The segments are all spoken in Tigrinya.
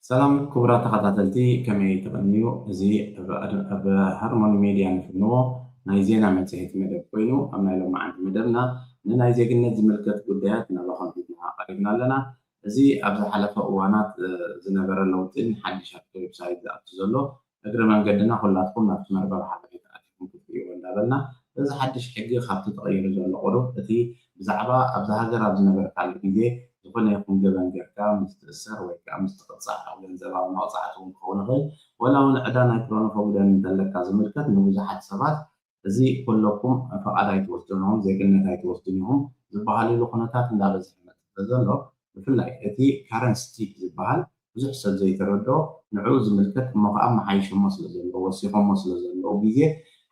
ሰላም ክቡራት ተኸታተልቲ፣ ከመይ ትቐንዩ? እዚ ኣብ፣ ኣብ ሃርሞኒ ሜድያ ንፍንዎ ናይ ዜና መጽሔት መደብ ኮይኑ፣ ኣብ ናይ ሎማዓንቲ መደብና ንናይ ዜግነት ዝምልከት ጉዳያት ናባኹም ሒዝና ቀሪብና ኣለና። እዚ ኣብ ዝሓለፈ እዋናት፣ እ፣ ዝነበረ ለውጥን ሓድሽ ኣብቲ ዌብሳይት ዝኣቱ ዘሎ፣ እግረ መንገድና ኩላትኩም ናብቲ መርበብ ሓበሬታ ኣቲኹም ክትርእይዎ እንዳበልና፣ እዚ ሓድሽ ሕጊ ካብቲ ተቐይሩ ዘሎ ቁሩብ፣ እቲ ብዛዕባ ኣብዛ ሃገር ኣብ ዝነበርካሉ ግዜ ዝኾነ ይኹን ገበን ጌርካ ምስ ትእሰር ወይ ከዓ ምስ ትቕጻዕ፣ ገንዘባዊ መቕጻዕቲ እውን ክኸውን ይኽእል፣ ወላ እውን ዕዳ ናይ ክሮኖፎግደን እንተለካ ዝምልከት ንብዙሓት ሰባት፣ እዚ ኩለኩም ፈቓድ ኣይትወስዱን ኢኹም፣ ዜግነት ኣይትወስዱን ኢኹም ዝበሃልሉ ኩነታት እንዳበዝሐ መጽእ ዘሎ፣ ብፍላይ እቲ ካረንት ስቲፕ ዝበሃል ብዙሕ ሰብ ዘይተረድኦ፣ ንዕኡ ዝምልከት እሞ ከዓ መሓይሾሞ ስለ ዘለዎ፣ ወሲኾሞ ስለ ዘለዉ ግዜ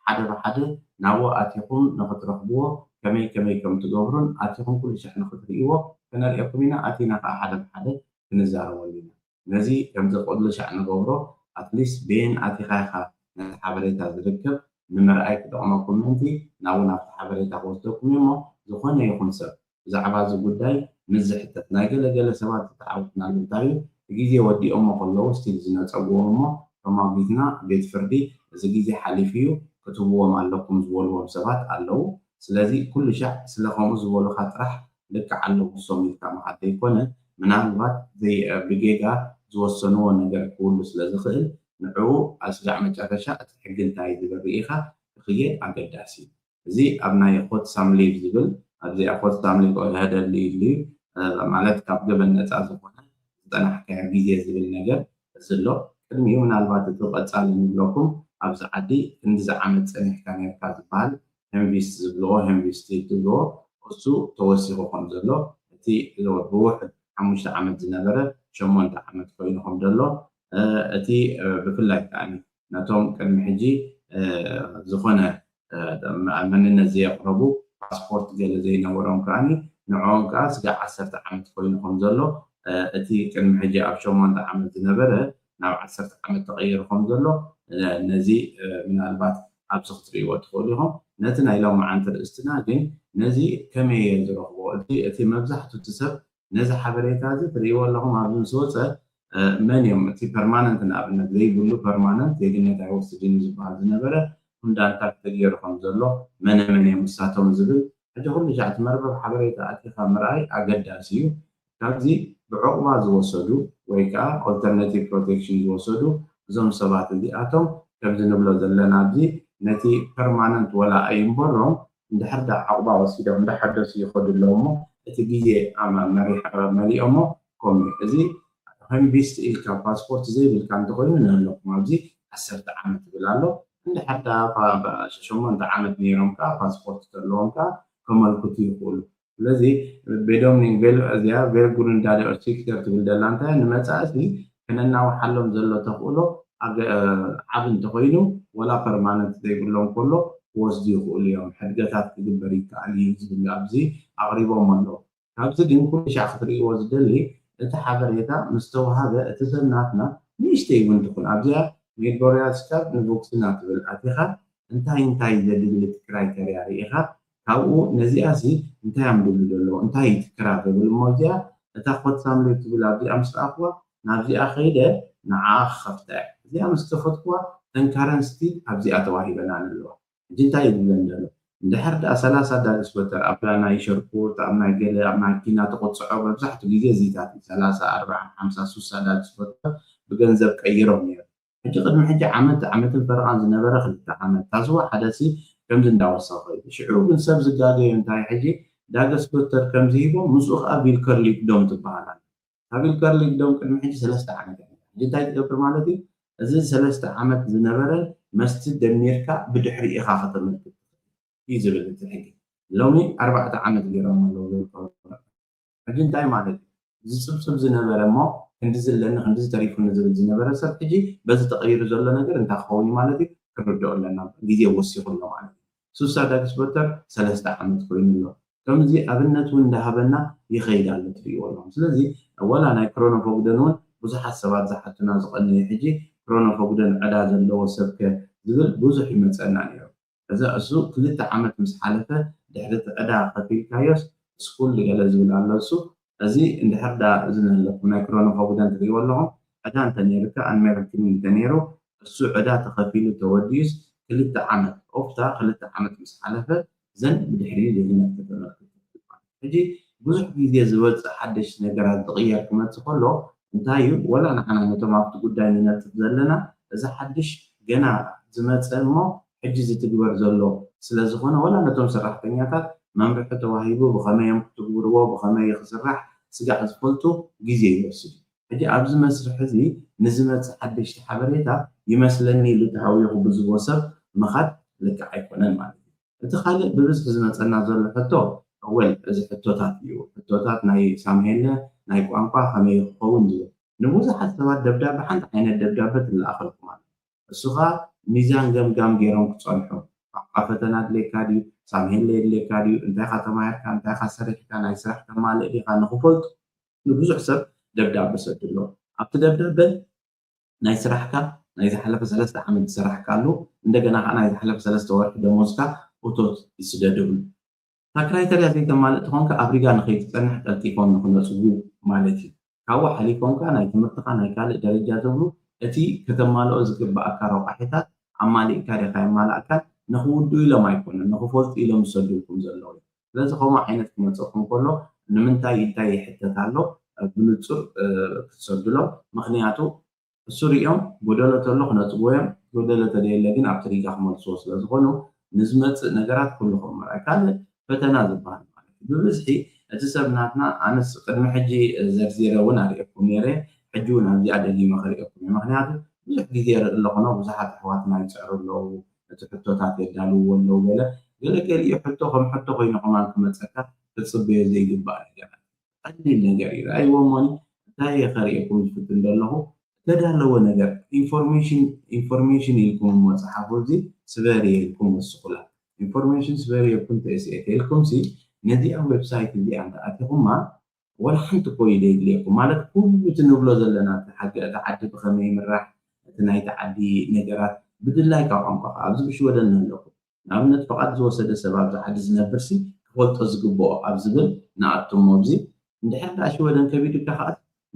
ሓደ ብሓደ ናብኡ ኣቲኹም ንኽትረኽብዎ ከመይ ከመይ ከም ትገብሩን ኣቲኹም ኩሉ ሻዕ ንኽትርእይዎ ከነርእየኩም ኢና። ኣቲና ከዓ ሓደ ብሓደ ክንዛረበሉ ኢና። ነዚ ከምዚ ኩሉ ሻዕ ንገብሮ፣ ኣትሊስት በየን ኣቲኻ ኢኻ ነቲ ሓበሬታ ዝርከብ ንምርኣይ ክጠቕመኩም ምእንቲ ናብኡ ናብቲ ሓበሬታ ክወስደኩም እዩ። እሞ ዝኾነ ይኹን ሰብ ብዛዕባ እዚ ጉዳይ ምስ ዝሕተት፣ ናይ ገለ ገለ ሰባት ዝተዓወትናሉ እንታይ እዩ፣ እቲ ግዜ ወዲኦሞ ከለዉ ስቲል ዝነጸግዎም እሞ ተማጒትና ቤት ፍርዲ እዚ ግዜ ሓሊፉ እዩ ክትህብዎም ኣለኩም ዝበልዎም ሰባት ኣለዉ። ስለዚ ኩሉ ሻዕ ስለ ከምኡ ዝበሉኻ ጥራሕ ልክዕ ኣለዉ ንሶም ኢልካ ምኻድ ዘይኮነ፣ ምናልባት ዘይ-፣ ብጌጋ ዝወሰንዎ ነገር ክህሉ ስለ ዝኽእል፣ ንዕኡ ኣስጋዕ መጨረሻ እቲ ሕጊ እንታይ ዝብል ርኢኻ ክኽየድ ኣገዳሲ እዩ። እዚ ኣብ ናይ ኮት ሳምሊቭ ዝብል፣ ኣብዚኣ ኮት ሳምሊቭ ኦል ሄደር ሊድ እዩ፣ እ፣ ማለት ካብ ገበን ነፃ ዝኾነ ዝጠናሕካዮ ግዜ ዝብል ነገር እዚ ኣሎ። ቅድሚኡ ምናልባት እቲ ቀጻሊ ንብለኩም ኣብዚ ዓዲ ክንድዚ ዓመት ጸኒሕካ ነርካ ዝበሃል ሄምቪስት ዝብልዎ፣ ሄምቪስት ትብልዎ፣ እሱ ተወሲኹ ከም ዘሎ፣ እቲ ብውሕድ ሓሙሽተ ዓመት ዝነበረ ሸሞንተ ዓመት ኮይኑ ከም ዘሎ፣ እ፣ እቲ፣ እ፣ ብፍላይ ከኣ ነቶም ቅድሚ ሕጂ፣ እ፣ ዝኾነ፣ እ፣ መንነት ዘየቕረቡ፣ ፓስፖርት ገለ ዘይነበሮም ከኣ ንዕኦም ከኣ ስጋዕ ዓሰርተ ዓመት ኮይኑ ከም ዘሎ፣ እ፣ እቲ ቅድሚ ሕጂ ኣብ ሸሞንተ ዓመት ዝነበረ ናብ ዓሰርተ ዓመት ተቐይሩ ከም ዘሎ፣ እ፣ ነዚ፣ እ፣ ምናልባት ኣብዚ ክትርእይዎ ትኽእሉ ኢኹም። ነቲ ናይ ሎማዓንቲ ርእስትና ግን ነዚ ከመይ እየ ዝረኽቦ? እቲ፣ እቲ መብዛሕትኡ እቲ ሰብ ነዚ ሓበሬታ እዚ ትርእይዎ ኣለኹም ኣብዚ ምስ ወጸ፣ እ፣ መን እዮም እቲ ፐርማነንት ንኣብነት ዘይብሉ ፐርማነንት ዜግነት ኣይወስድን እዩ ዝበሃል ዝነበረ፣ ኩንዳንታ ተገይሩ ከም ዘሎ፣ መነ መን እዮም እሳቶም ዝብል፣ ሕጂ ኩሉ ሻዕ እቲ መርበብ ሓበሬታ ኣቲኻ ምርኣይ ኣገዳሲ እዩ። ካብዚ ብዕቑባ ዝወሰዱ ወይ ከዓ ኦልተርናቲቭ ፕሮቴክሽን ዝወሰዱ እዞም ሰባት እዚኣቶም ከምዚ ንብሎ ዘለና ኣብዚ ነቲ ፐርማነንት ወላ ኣይንበሮም እንድሕር ዳ ዕቑባ ወሲዶም እንዳሓደሱ ይኸዱ ኣለዉ እሞ እቲ ግዜ ኣማ-፣ መሪሕ-፣ መሊኦሞ ከምኡ እዩ። እዚ ሄምቪስት ኢልካ ፓስፖርት ዘይብልካ እንተኾይኑ ንህለኩም ኣብዚ ዓሰርተ ዓመት ይብል ኣሎ። እንድሕር ዳ ፓ-፣ ሸሞንተ ዓመት ነይሮም ከዓ ፓስፖርት ተለዎም ከዓ ከመልክቱ ይኽእሉ። ስለዚ ቤዶምኒንግ ቬል-፣ እዚኣ ቬልጉሩንዳደ ኦርሲክተር ትብል ደላ እንታይ እያ? ንመጻእሲ ክነናውሓሎም ዘሎ ተኽእሎ ኣገ-፣ ዓቢ እንተኾይኑ ወላ ፐርማነንት ዘይብሎም ከሎ ክወስዱ ይኽእሉ እዮም። ሕድገታት ክግበር ይከኣል እዩ ዝብል ኣብዚ ኣቕሪቦም ኣለዉ። ካብዚ ግን ኩሉ ሻዕ ክትርእይዎ ዝደሊ እቲ ሓበሬታ ምስ ተዋሃበ እቲ ሰብ ናትና ንእሽተይ እውን ትኹን ኣብዚኣ ሜድቦርያ ስካብ ንቮክስና ትብል ኣቲኻ እንታይ እንታይ ዘድሊ እቲ ክራይተርያ ርኢኻ ካብኡ ነዚኣሲ እንታይ እዮም ድብሉ ዘለዉ እንታይ እዩ እቲ ክራ ዘብል እሞ እዚኣ እታ ኮት ሳምሌ ትብል ኣብዚኣ ምስ ረኣኽዋ ናብዚኣ ከይደ ንዓኣ ክኸፍታ እያ። እዚኣ ምስ ከፈትክዋ እተን ካረንስቲ ኣብዚኣ ተዋሂበና ኣለዋ። ሕጂ እንታይ ይብለን ዘሎ? እንድሕር ደኣ ሰላሳ ዳግስ በተር ኣብ ናይ ሸርኩርት ኣብ ናይ ገለ ኣብ ናይ ኪና ተቆጽዖ መብዛሕትኡ ግዜ እዚታት እዩ። ሰላሳ ኣርብዓ ሓምሳ ሱሳ ዳግስ በተር ብገንዘብ ቀይሮም ነይሩ። ሕጂ ቅድሚ ሕጂ ዓመት ዓመትን ፈረቓን ዝነበረ ክልተ ዓመት ታዝዋ ሓደሲ ከምዚ እንዳወሰኸ እዩ። ሽዑ ግን ሰብ ዝጋገዮ እንታይ ሕጂ ዳግስ በተር ከምዚ ሂቦም ምስኡ ከዓ ቪልከር ሊግዶም ትበሃል ኣላ። ካብ ቪልከር ሊግዶም ቅድሚ ሕጂ ሰለስተ ዓመት እዩ። ሕጂ እንታይ ትገብር ማለት እዩ? እዚ ሰለስተ ዓመት ዝነበረ መስቲ ደሚርካ ብድሕሪ ኢኻ ከተመልክት እዩ ዝብል እቲ ሕጊ። ሎሚ ኣርባዕተ ዓመት ገይሮም ኣለዉ ቪልከር። ሕጂ እንታይ ማለት እዩ? ዝጽብጽብ ዝነበረ እሞ ክንዲ ዝለኒ ክንዲ ዝተሪፉኒ ዝብል ዝነበረ ሰብ ሕጂ በዚ ተቐይሩ ዘሎ ነገር እንታይ ክኸውን እዩ ማለት እዩ? ክንርድኦ ኣለና። ግዜ ወሲኹ ኣሎ ማለት እዩ። ሱሳ ዳግስ በተር ሰለስተ ዓመት ኮይኑ ኣሎ። ከምዚ ኣብነት እውን እንዳሃበና ይኸይድ ኣሎ ትርእይዎ ኣለኹም። ስለዚ ወላ ናይ ክሮኖፎግደን እውን ብዙሓት ሰባት ዝሓቱና ዝቐነዩ ሕጂ ክሮኖፎግደን ዕዳ ዘለዎ ሰብከ ዝብል ብዙሕ ይመፀና ነይሩ። እዚ እሱ ክልተ ዓመት ምስ ሓለፈ ድሕሪ እቲ ዕዳ ከፊልካዮስ ስኩል ገለ ዝብል ኣሎ እሱ እዚ እንድሕር ዳ እዚ ንህለኩም ናይ ክሮኖፎግደን ትርእይዎ ኣለኹም ዕዳ እንተነይሩካ ኣንሜረክኒ እንተነይሩ እሱ ዕዳ ተኸፊሉ ተወዲዩስ ክልተ ዓመት ኦፍታ ክልተ ዓመት ምስ ሓለፈ ዘን ብድሕሪ ዜግነት ከተመልክት ሕጂ ብዙሕ ግዜ ዝወፅእ ሓደሽ ነገራት ዝቕየር ክመፅእ ከሎ እንታይ እዩ ወላ ንዓና ነቶም ኣብቲ ጉዳይ ንነጥፍ ዘለና እዚ ሓድሽ ገና ዝመፀ እሞ ሕጂ ዝትግበር ዘሎ ስለዝኾነ ወላ ነቶም ሰራሕተኛታት መምርሒ ተዋሂቡ ብኸመይ እዮም ክትግብርዎ ብኸመይ ክስራሕ ስጋዕ ዝፈልጡ ግዜ ይወስድ ሕጂ ኣብዚ መስርሕ እዚ ንዝመፅእ ሓደሽቲ ሓበሬታ ይመስለኒ ኢሉ ተሃዊኹ ብዝቦ ሰብ ምኻድ ልክዕ ኣይኮነን ማለት እዩ እቲ ካልእ ብብዝሒ ዝመፀና ዘሎ ሕቶ ኣወል እዚ ሕቶታት እዩ ሕቶታት ናይ ሳምሄለ ናይ ቋንቋ ከመይ ክኸውን ዝብል ንብዙሓት ሰባት ደብዳቤ ሓንቲ ዓይነት ደብዳቤ ትለኣኸልኩም ኣሎ እሱ ኸዓ ሚዛን ገምጋም ገይሮም ክፀንሑ ቋንቋ ፈተና ድሌካ ድዩ ሳምሄለ የድሌካ ድዩ እንታይ ኻ ተማሂርካ እንታይ ኻ ሰሪሕካ ናይ ስራሕ ተማልእ ዲኻ ንክፈልጡ ንብዙሕ ሰብ ደብዳቤ ሰዱ ኣሎ ኣብቲ ደብዳቤ ናይ ስራሕካ ናይ ዝሓለፈ ሰለስተ ዓመት ዝሰራሕካሉ እንደገና ከዓ ናይ ዝሓለፈ ሰለስተ ወርሒ ደሞዝካ እቶት ይስደድ ይብሉ እታ ክራይተርያ ዘይተማልእ ተኾንካ ኣብ ሪጋ ንኸይትፀንሕ ቀልጢፎም ንክነፅጉ ማለት እዩ ካብኡ ሓሊፎም ከዓ ናይ ትምህርትኻ ናይ ካልእ ደረጃ ዝብሉ እቲ ከተማልኦ ዝግበኣካ ረቋሒታት ኣማሊእካ ዲኻ የማላእካን ንክውድኡ ኢሎም ኣይኮኑን ንክፈልጡ ኢሎም ዝሰዱልኩም ዘለዉ እዩ ስለዚ ከምኡ ዓይነት ክመፀኩም ከሎ ንምንታይ እንታይ ይሕተት ኣሎ ብንፁር ክትሰዱሎም ምክንያቱ እሱ ሪኦም ጎደሎ ተሎ ክነፅግዎ እዮም ጎደሎ ተደየለ ግን ኣብቲ ሪጋ ክመልስዎ ስለዝኾኑ ንዝመፅእ ነገራት ኩሉ ከም ምርኣይ ካልእ ፈተና ዝበሃል ማለት እዩ ብብዝሒ እቲ ሰብ ናትና ኣነስ ቅድሚ ሕጂ ዘርዚረ እውን ኣርእየኩም ነይረ ሕጂ እውን ኣብዚኣ ደጊመ ክርእየኩም እዩ ምክንያቱ ብዙሕ ግዜ ርኢ ኣለኹ ነው ብዙሓት ኣሕዋትና ይፅዕሩ ኣለዉ እቲ ሕቶታት የዳልውዎ ኣለዉ ገለ ገለ ገሊኡ ሕቶ ከም ሕቶ ኮይኑ ከማን ክመፀካ ክትፅበዮ ዘይግባእ ነገራት ቀሊል ነገር እዩ ርኣይዎ እሞኒ እንታይ እየ ከርእየኩም ዝፍትን ዘለኹ እተዳለወ ነገር information information ኢልኩም እሞ ፀሓፉ እዚ ስበሪ ኢልኩም ወስኹላ information ስበሪ ኢልኩም ተእስኤ ተልኩም ሲ ነዚኣ website እዚኣ እንተኣቲኹማ ወላ ሓንቲ እኮ እዩ ዘይድልየኩም ማለት ኩሉ እቲ ንብሎ ዘለና እቲ ሓገ እቲ ዓዲ ብኸመይ ይምራሕ እቲ ናይቲ ዓዲ ነገራት ብድላይ ካብ ቋንቋ ኣብዚ ብሽወደን ኣለኩም ንኣብነት ፍቓድ ዝወሰደ ሰብ ኣብዚ ዓዲ ዝነብር ሲ ክፈልጦ ዝግብኦ ኣብ ዝብል ንኣቱሞ ኣብዚ እንድሕር ደኣ ሽወደን ከቢዱካ ከኣ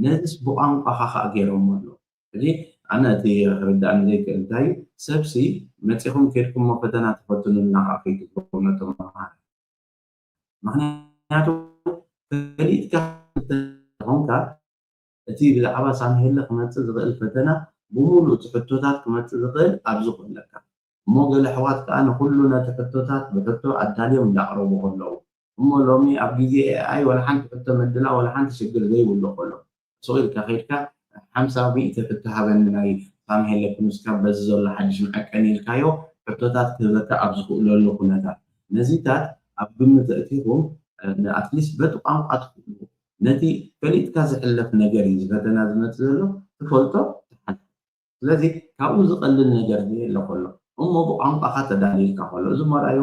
ነዚስ ብቋንቋኻ ከኣ ገይሮሞ ኣሎ ሕጂ ኣነ እቲ ክርዳእኒ ዘይክእል እንታይ እዩ ሰብሲ መፂኹም ከድኩሞ ፈተና ተፈትኑልና ከዓ ከይትብሎም ነቶም መምሃር ምክንያቱ ፈሊጥካ ተኾንካ እቲ ብዛዕባ ሳምሄለ ክመፅእ ዝኽእል ፈተና ብሙሉእ እቲ ሕቶታት ክመፅእ ዝኽእል ኣብዚ ኩለካ እሞ ገለ ኣሕዋት ከዓ ንኩሉ ነቲ ሕቶታት ብሕቶ ኣዳልዮም እንዳቕረቡ ከለዉ እሞ ሎሚ ኣብ ግዜ ኤኣይ ወላ ሓንቲ ሕቶ ምድላው ወላ ሓንቲ ሽግር ዘይብሉ ከሎ ሱቕ ኢልካ ከይድካ ሓምሳ ሚእቲ ፍትሃበኒ ናይ ሳምሄለ ክንስካ በዚ ዘሎ ሓድሽ መዐቀኒ ኢልካዮ ሕቶታት ክህበካ ኣብ ዝኽእለሉ ኩነታት ነዚታት ኣብ ግምት ኣእቲኹም ኣትሊስት በቲ ቋንቋ ትኽእሉ ነቲ ፈሊጥካ ዝሕለፍ ነገር እዩ ዝፈተና ዝመፅእ ዘሎ ትፈልጦ ትሓልፎ ስለዚ ካብኡ ዝቐልል ነገር የለ ከሎ እሞ ብቋንቋኻ ተዳሊልካ ከሎ እዚ መርኣዮ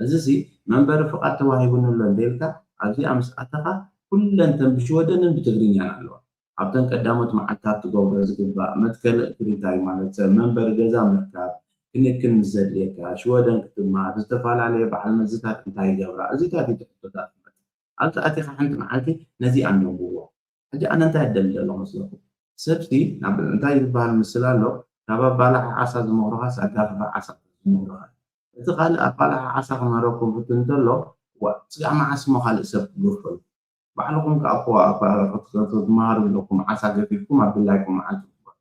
እዚ ሲ መንበሪ ፍቓድ ተዋሂቡኒ ኣሎ እንተኢልካ ኣብዚኣ ምስ ኣተኻ ኩለን ተን ብሽወደንን ብትግርኛን ኣለዋ ኣብተን ቀዳሞት መዓልታት ትገብሮ ዝግባእ መትከሊ እግሪ እንታይ ማለት ሰብ መንበሪ ገዛ ምርካብ ክንክን ምስ ዘድልየካ ሽወደን ክትማር ዝተፈላለየ በዓል መዝታት እንታይ ይገብራ እዚታት እዩ ትሕቶታት ኣብዚ ኣቲኻ ሓንቲ መዓልቲ ነዚ ኣንብብዎ ሕጂ ኣነ እንታይ ኣደሊ ዘሎ መስለኩም ሰብሲ ናብ እንታይ ዝበሃል ምስል ኣሎ ካብ ኣባላዕ ዓሳ ዝመኽሩኻስ ኣጋፍፋ ዓሳ ዝመኽሩኻ እቲ ካልእ ኣባላዕ ዓሳ ክመረኩም ፍትን እንተሎ ስጋዕ መዓስ ሞ ካልእ ሰብ ክገፈሉ ባዕልኹም ከዓ ክትመሃሩ ኣለኩም ዓሳ ገፊፍኩም ኣብ ድላይኩም መዓልቲ ትግበሩ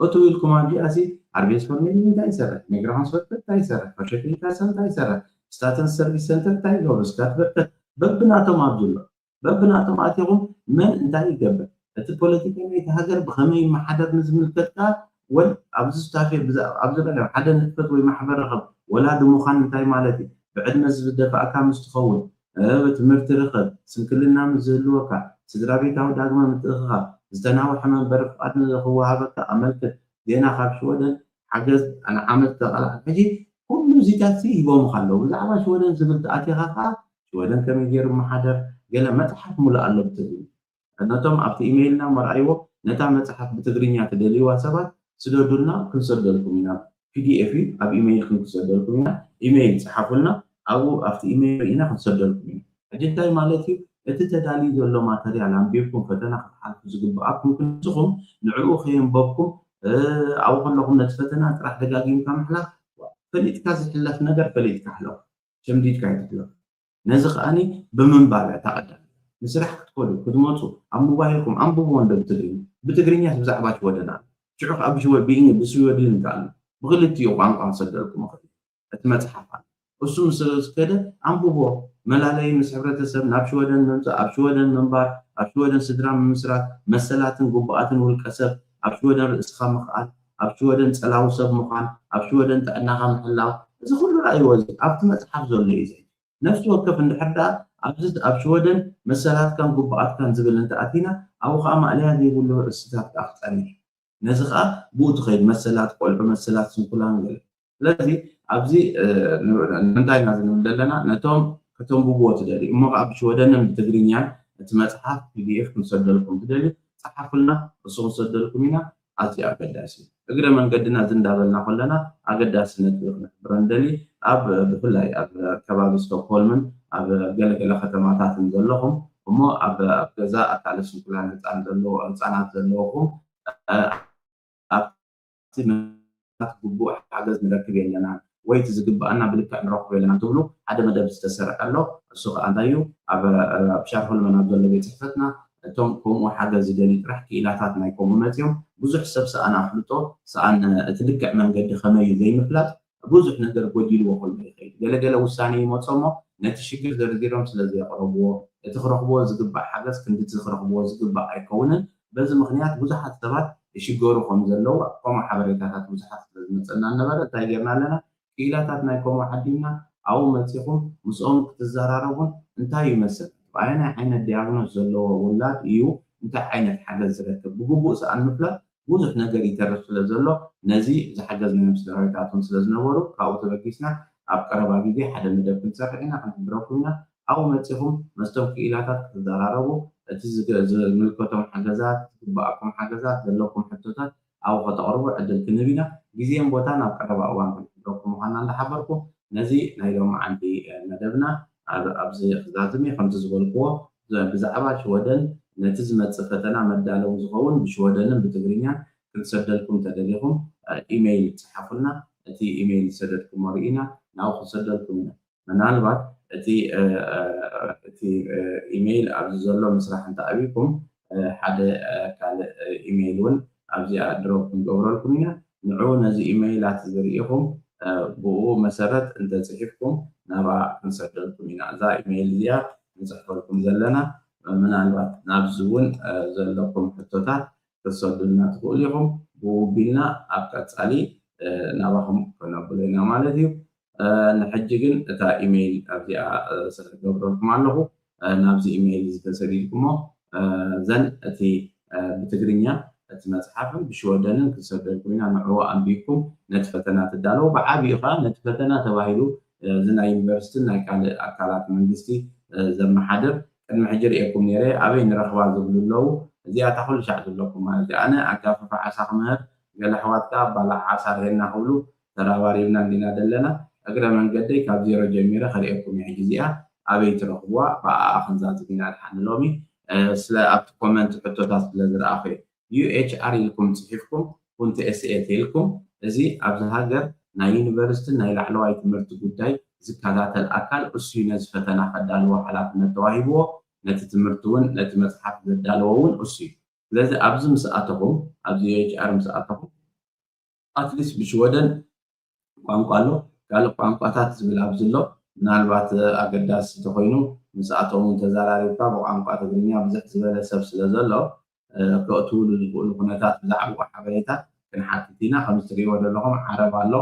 እቱ ኢልኩም ኣብዚኣ ሲ ኣርቤስ ፈርሜሊ እንታይ ይሰርሕ ሚግራንስ ወርከር እንታይ ይሰርሕ ፈሸክሊካሳ እንታይ ይሰርሕ ስታተን ሰርቪስ ሰንተር እንታይ ይገብሩ ስካት በርከት በብናቶም ኣብዚ ኣሎ በብናቶም ኣቲኹም መን እንታይ ይገብር እቲ ፖለቲካ ናይቲ ሃገር ብኸመይ ይመሓደር ንዝምልከት ከዓ ወል ኣብዚ ስታፌ ኣብዚ ሓደ ንጥፈት ወይ ማሕበር ረኸብ ወላዲ ምዃን እንታይ ማለት እዩ ብዕድመ ዝደፋእካ ምስ ትኸውን ትምህርቲ ርኸብ ስንክልና ምስ ዝህልወካ ስድራ ቤታዊ ዳግመ ምትእኽኻብ ዝተናውሐ መንበሪ ፍቓድ ንክወሃበካ ኣመልክት ዜና ካብ ሽወደን ሓገዝ ንዓመት ተቐላዕ ሕጂ ኩሉ እዚታት ሲ ሂቦምኻ ኣለዉ ብዛዕባ ሽወደን ዝብል ተኣቲኻ ከዓ ሽወደን ከመይ ገይሩ መሓደር ገለ መፅሓፍ ሙሉእ ኣሎ ብትግርኛ ነቶም ኣብቲ ኢሜይልና መርኣይዎ ነታ መፅሓፍ ብትግርኛ ትደልይዋ ሰባት ስደዱልና ክንሰደልኩም ኢና ፒዲኤፍ እዩ ኣብ ኢሜይልኩም ክሰደልኩም ኢና ኢሜይል ፀሓፉልና ኣብኡ ኣብቲ ኢሜይል ርኢና ክንሰደልኩም ኢና ሕጂ እንታይ ማለት እዩ እቲ ተዳልዩ ዘሎ ማተርያል ኣንቢብኩም ፈተና ክትሓልፉ ዝግብኣኩም ክንስኹም ንዕኡ ከየንበብኩም ኣብኡ ከለኹም ነቲ ፈተና ጥራሕ ደጋጊምካ ምሕላፍ ፈሊጥካ ዝሕለፍ ነገር ፈሊጥካ ሕለፍ ሸምዲድካ ይትሕለፍ ነዚ ከዓኒ ብምንባብ እያ ታቐዳሚ ንስራሕ ክትከዱ ክትመፁ ኣብ ሞባይልኩም ኣንብብዎ እንዶ ብትግርኛ ብትግርኛ ብዛዕባ ሽወደን ኣሎ ሽዑ ኣብ ብስወዲን ከኣሉ ብክልቲኡ ቋንቋ ክሰደልኩም ይኽእል እቲ መፅሓፍ ኣሎ እሱ ምስ ከደ ኣንብቦ መላለይ ምስ ሕብረተሰብ ናብ ሽወደን ምምፃእ ኣብ ሽወደን ምንባር ኣብ ሽወደን ስድራ ምምስራት መሰላትን ግቡኣትን ውልቀ ሰብ ኣብ ሽወደን ርእስኻ ምኽኣል ኣብ ሽወደን ፀላዊ ሰብ ምዃን ኣብ ሽወደን ጥዕናኻ ምሕላው እዚ ኩሉ ረኣይዎ እዚ ኣብቲ መፅሓፍ ዘሎ እዩ ነፍሲ ወከፍ እንድሕር ደኣ ኣብዚ ኣብ ሽወደን መሰላትካን ግቡኣትካን ዝብል እንተኣቲና ኣብኡ ከዓ ማእለያ ዘይብሉ ርእስታት ከዓ ክፀንሕ ነዚ ከዓ ብኡ ትኸይድ መሰላት ቆልዑ መሰላት ስንኩላን ገለ ስለዚ ኣብዚ ንምንታይ ኢና ዝንብል ዘለና ነቶም ከተንብብዎ ትደልዩ እሞ ከዓ ብሽወደንን ብትግርኛን እቲ መፅሓፍ ፒዲኤፍ ክንሰደልኩም ትደልዩ ፀሓፉልና እሱ ክንሰደልኩም ኢና ኣዝዩ ኣገዳሲ እዩ እግረ መንገድና እዚ እንዳበልና ከለና ኣገዳሲ ነጥቢ ክንሕብረን ደሊ ኣብ ብፍላይ ኣብ ከባቢ ስቶክሆልምን ኣብ ገለገለ ከተማታትን ዘለኹም እሞ ኣብ ገዛ ኣካለ ስንኩላን ህፃን ዘለዎ ህፃናት ዘለውኹም ኣብቲ ግቡእ ሓገዝ ንረክብ የለና ወይ እቲ ዝግብኣና ብልክዕ ንረክቦ የለና ትብሉ ሓደ መደብ ዝተሰርዐ ኣሎ እሱ ከዓ እንታይ እዩ ኣብ ሻርሆልመን ኣብ ዘሎ ቤት ፅሕፈትና እቶም ከምኡ ሓገዝ ዝደልዩ ጥራሕ ክኢላታት ናይ ከምኡ መፅዮም ብዙሕ ሰብ ሰኣን ኣፍልጦ ሰኣን እቲ ልክዕ መንገዲ ከመይ እዩ ዘይምፍላጥ ብዙሕ ነገር ጎዲልዎ ከሎ ይኸይድ ገለገለ ውሳኔ ይመፆ እሞ ነቲ ሽግር ዘርዚሮም ስለ ዘየቕረብዎ እቲ ክረኽብዎ ዝግባእ ሓገዝ ክንድቲ ክረኽብዎ ዝግባእ ኣይከውንን በዚ ምኽንያት ብዙሓት ሰባት ይሽገሩ ከም ዘለዉ ከምኡ ሓበሬታታት ብዙሓት ስለ ዝመፀና ነበረ እንታይ ጌርና ኣለና ክኢላታት ናይ ከምኡ ዓዲምና ኣብኡ መፂኹም ምስኦም ክትዘራረቡን እንታይ ይመስል ኣየናይ ዓይነት ዲያግኖስ ዘለዎ ውላድ እዩ እንታይ ዓይነት ሓገዝ ዝረክብ ብግቡእ ሰኣን ምፍላጥ ብዙሕ ነገር ይተርፍ ስለ ዘሎ ነዚ ዝሓገዝናዮም ስድራቤታት እውን ስለ ዝነበሩ ካብኡ ተበጊስና ኣብ ቀረባ ግዜ ሓደ መደብ ክንሰርሕ ኢና ክንሕብረኩም ኢና ኣብኡ መፂኹም መስቶም ክኢላታት ክትዘራረቡ እቲ ዝምልከቶም ሓገዛት ዝግበኣኩም ሓገዛት ዘለኩም ሕቶታት ኣብኡ ከተቕርቡ ዕድል ክንህብ ኢና ግዜን ቦታን ኣብ ቀረባ እዋን ክንሕብረኩም ምዃና እንዳሓበርኩ ነዚ ናይ ሎማዓንቲ መደብና ኣብዚ ክዛዝም እየ ከምቲ ዝበልክዎ ብዛዕባ ሽወደን ነቲ ዝመፅእ ፈተና መዳለዊ ዝኸውን ብሽወደንን ብትግርኛን ክንሰደልኩም ተደሊኹም ኢሜይል ፀሓፉልና እቲ ኢሜይል ዝሰደድኩሞ ርኢና ናብኡ ክንሰደልኩም ኢና ምናልባት እቲ እቲ ኢሜይል ኣብዚ ዘሎ ምስራሕ እንተኣቢኩም ሓደ ካልእ ኢሜይል እውን ኣብዚኣ ድሮፕ ክንገብረልኩም ኢና ንዑ ነዚ ኢሜይላት ዝርኢኹም ብኡ መሰረት እንተፅሒፍኩም ናብኣ ክንሰደልኩም ኢና እዛ ኢሜይል እዚኣ ንፅሕፈልኩም ዘለና ምናልባት ናብዚ እውን ዘለኩም ሕቶታት ክትሰዱልና ትኽእሉ ኢኹም ብኡ ቢልና ኣብ ቀፃሊ ናባኹም ከነብሎ ኢና ማለት እዩ ንሕጂ ግን እታ ኢሜይል ኣብዚኣ ሰክገብረልኩም ኣለኹ ናብዚ ኢሜይል ዝተሰዲድኩሞ ዘን እቲ ብትግርኛ እቲ መፅሓፍን ብሽወደንን ክሰደልኩም ኢና ንዕኡ ኣንቢብኩም ነቲ ፈተና ትዳለዉ ብዓብኡ ከዓ ነቲ ፈተና ተባሂሉ እዚ ናይ ዩኒቨርሲቲን ናይ ካልእ ኣካላት መንግስቲ ዘመሓድር ቅድሚ ሕጂ ርእየኩም ነይረ ኣበይ ንረኽባ ዝብሉ ኣለዉ እዚኣ እታ ኩሉ ሻዕ ዝብለኩም ማለት እዩ ኣነ ኣጋፍፋ ዓሳ ክምህር ገለ ኣሕዋት ከዓ ኣባላዕ ዓሳ ርሄና ክብሉ ተራባሪብና እንዲና ዘለና እግረ መንገደይ ካብ ዜሮ ጀሚረ ከርእየኩም እየ ሕጂ እዚኣ ኣበይ ትረኽብዋ ብኣኣ ክንዛዝም ኢና ድሓን ሎሚ ስለ ኣብቲ ኮመንት ሕቶታት ስለ ዝረኣኹ እየ ዩኤችኣር ኢልኩም ፅሒፍኩም ኩንቲ ኤስኤ ተይልኩም እዚ ኣብዚ ሃገር ናይ ዩኒቨርሲቲ ናይ ላዕለዋይ ትምህርቲ ጉዳይ ዝከታተል ኣካል እሱ እዩ ነዚ ፈተና ከዳልዎ ሓላፍነት ተዋሂብዎ ነቲ ትምህርቲ እውን ነቲ መፅሓፍ ዘዳለዎ እውን እሱ እዩ ስለዚ ኣብዚ ምስ ኣተኹም ኣብዚ ዩኤችኣር ምስ ኣተኹም ኣትሊስት ብሽወደን ቋንቋ ኣሎ ካልእ ቋንቋታት ዝብል ኣብዚ ኣሎ ምናልባት ኣገዳሲ ተኮይኑ ምስ ኣቶም እውን ተዘራሪብካ ብቋንቋ ትግርኛ ብዝሕ ዝበለ ሰብ ስለ ዘሎ ከእትውሉ ዝኽእሉ ኩነታት ብዛዕባኡ ሓበሬታ ክንሓትት ኢና ከም እትሪእዎ ዘለኹም ዓረብ ኣሎ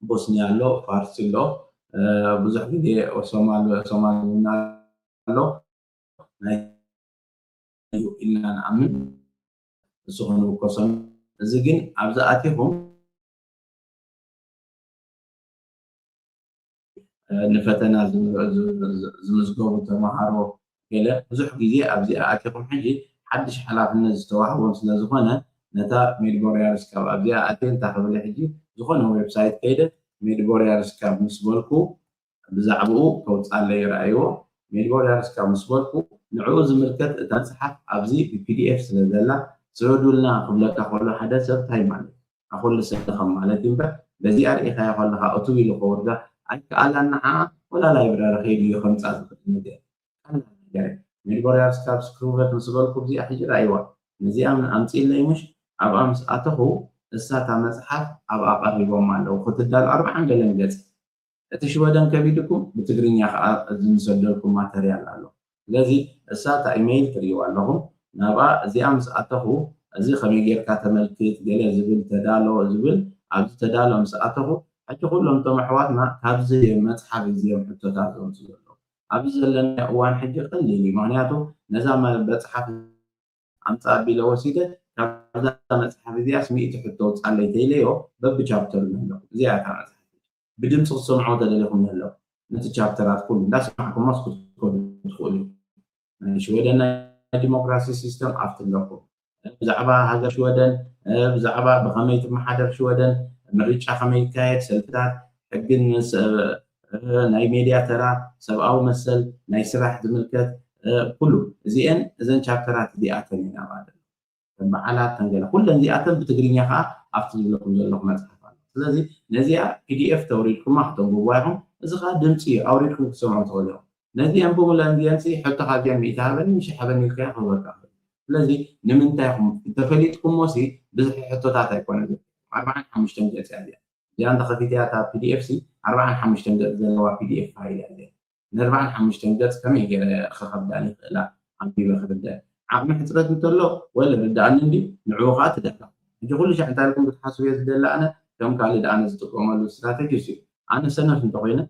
ቦስኒያ ኣሎ ፋርሲ ኣሎ ብዙሕ ግዜ ሶማል ሶማል እውን ኣሎ ናይ ኢልና ንኣምን እሱ ክንውከሶም እዚ ግን ኣብዚ ኣቲኹም ንፈተና ዝምዝገቡ ተምሃሮ ገለ ብዙሕ ግዜ ኣብዚ ኣቲኹም ሕጂ ሓድሽ ሓላፍነት ዝተዋህቦም ስለ ዝኾነ ነታ ሜድቦርያርስ ካብ ኣብዚኣ ኣትየ እንታይ ክብል ሕጂ ዝኾነ ዌብሳይት ከይደ ሜድቦርያርስ ካብ ምስ በልኩ ብዛዕባኡ ከውፅኣለይ ረኣይዎ ሜድቦርያርስ ካብ ምስ በልኩ ንዕኡ ዝምልከት እታ መጽሓፍ ኣብዚ ብፒዲኤፍ ስለ ዘላ ስረዱልና ክብለካ ከሎ ሓደ ሰብ እንታይ ማለት ኣኹሉ ሰለኸም ማለት እዩ እምበር በዚኣ ርኢኻዮ ከለኻ እትው ኢሉ ከወርዳ ኣይከኣላን ንዓ ወላ ላይብራሪ ከይዱ እዩ ከምጻ ዝኽእል ነገር ቀላል ነገር እዩ። ሜድቦርያርስ ካብ ስክሩቨት ምስ በልኩ እዚኣ ሕጂ ረኣይዋ ነዚኣ ኣምፅኢለይ ምሽ ኣብኣ ምስ ኣተኹ እሳ እታ መፅሓፍ ኣብኣ ቀሪቦም ኣለዉ ክትዳሉ ኣርብዓን ገለን ገፅ እቲ ሽወደን ከቢድኩም ብትግርኛ ከዓ እዚ ንሰደልኩም ማተርያል ኣሎ ስለዚ እሳ እታ ኢሜይል ትርእይዋ ኣለኹም ናብኣ እዚኣ ምስ ኣተኹ እዚ ከመይ ጌርካ ተመልክት ገለ ዝብል ተዳሎ ዝብል ኣብዚ ተዳሎ ምስ ኣተኹ ሕጂ ኩሎም እቶም ኣሕዋትና ካብዚ መፅሓፍ እዚኦም ሕቶታት ዘምፁ ዘለዉ ኣብዚ ዘለናዮ እዋን ሕጂ ቀሊል እዩ ምክንያቱ ነዛ መፅሓፍ ኣምፃ ኣቢለ ወሲደ ካብዛ መፅሓፍ እዚኣስ ሚእቲ ሕቶ ውፃለይ ተይለዮ በብቻፕተሩ ኣለኹ እዚኣ እታ መፅሓፍ ብድምፂ ክትሰምዖ ተደሊኹም ኣለኹ ነቲ ቻፕተራት ኩሉ እንዳሰማዕኩሞስ ክትከዱ ትኽእሉ ናይ ሽወደን ናይ ዲሞክራሲ ሲስተም ኣብቲ ኣለኩም ብዛዕባ ሃገር ሽወደን ብዛዕባ ብኸመይ ትመሓደር ሽወደን ምርጫ ከመይ ይካየድ ሰልፍታት ሕግን ናይ ሜድያ ተራ ሰብኣዊ መሰል ናይ ስራሕ ዝምልከት ኩሉ እዚአን እዘን ቻፕተራት እዚኣተን ኢና ማለት በዓላት ተንገለ ኩለን እዚኣተን ብትግርኛ ከዓ ኣብቲ ዝብለኩም ዘለኹ መፅሓፍ ኣሎ ስለዚ ነዚኣ ፒዲኤፍ ተውሪድኩማ ክተንብብዋ ኢኹም እዚ ከዓ ድምፂ እዩ ኣውሪድኩም ክሰምዑ ትኽእሉ ኢኹም ነዚአን ብምለን እዚአን ሕቶ ካብዚአን ሚእቲ ሃበኒ ሽሕ ሃበኒ ኢልካ ክህበካ ስለዚ ንምንታይ ኢኹም ተፈሊጥኩሞ ሲ ብዙሕ ሕቶታት ኣይኮነ ኣርባዓን ሓሙሽተን ገፂ እያ እዚኣ እንተኸፊትያ እታ ፒዲኤፍ ሲ ኣርባዓን ሓሙሽተን ገፂ ዘለዋ ፒዲኤፍ ፋይል እያ እዚኣ ንኣርባዓን ሓሙሽተን ገፅ ከመይ ገይረ ክኸብዳኒ ይኽእላ ኣንቢበ ክርደ ዓቕሚ ሕፅረት እንተሎ ወለ ርድኣኒ እንዲ ንዕኡ ከዓ ትደላ ሕጂ ኩሉ ሻዕ እንታይ ኢልኩም ክትሓስቡ እየ ዝደሊ ኣነ ከም ካልእ ደኣ ኣነ ዝጥቀመሉ ስትራተጂ እሱ ኣነ ሰነፍ እንተኮይነ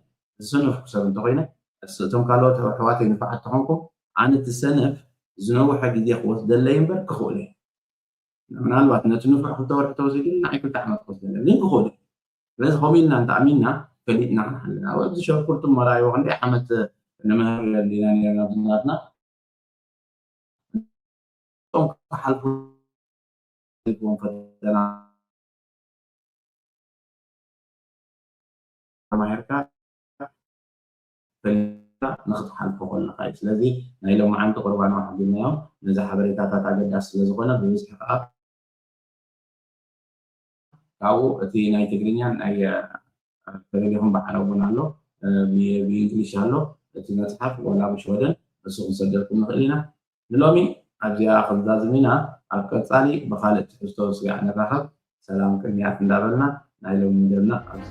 ዝሰነፍኩ ሰብ እንተኮይነ እቶም ካልኦት ኣሕዋተይ ንፋዓት ተኾንኩም ኣነ እቲ ሰነፍ ዝነውሐ ግዜ ክወስደለይ እምበር ክኽእሎ ምናልባት ነቲ ንፉዕ ክልተ ወርሒ ተወሲዱ ንዓይ ክልተ ዓመት ክወስደለ ግን ክኽእሎ ስለዚ ከምኡ ኢልና እንተኣሚንና ፈሊጥና ክንሓልና ኣብዚ ሸርኩልቱም መራይዎ ክንደይ ዓመት ንምህር ዲና ነርና ብዙናትና እቶም ክሓልፉ ፈተና ተማሂርካ ፈሊጥካ ንክትሓልፎ ከለካ እዩ ስለዚ ናይ ሎማዓንቲ ቁርባና ሓቢናዮም ነዚ ሓበሬታታት ኣገዳሲ ስለዝኮነ ብብዝሒ ከዓ ካብኡ እቲ ናይ ትግርኛ ናይ ተደሊኹም በዓል እውን ኣሎ ብእንግሊሽ ኣሎ እቲ መፅሓፍ ወላ ብሽወደን እሱ ክንሰደልኩም ንኽእል ኢና ንሎሚ ኣብዚኣ ክንዛዝም ኢና ኣብ ቀፃሊ ብካልእ ትሕዝቶ ስጋዕ ንራኸብ ሰላም ቅንያት እንዳበልና ናይ ሎሚ መደብና ኣብዚ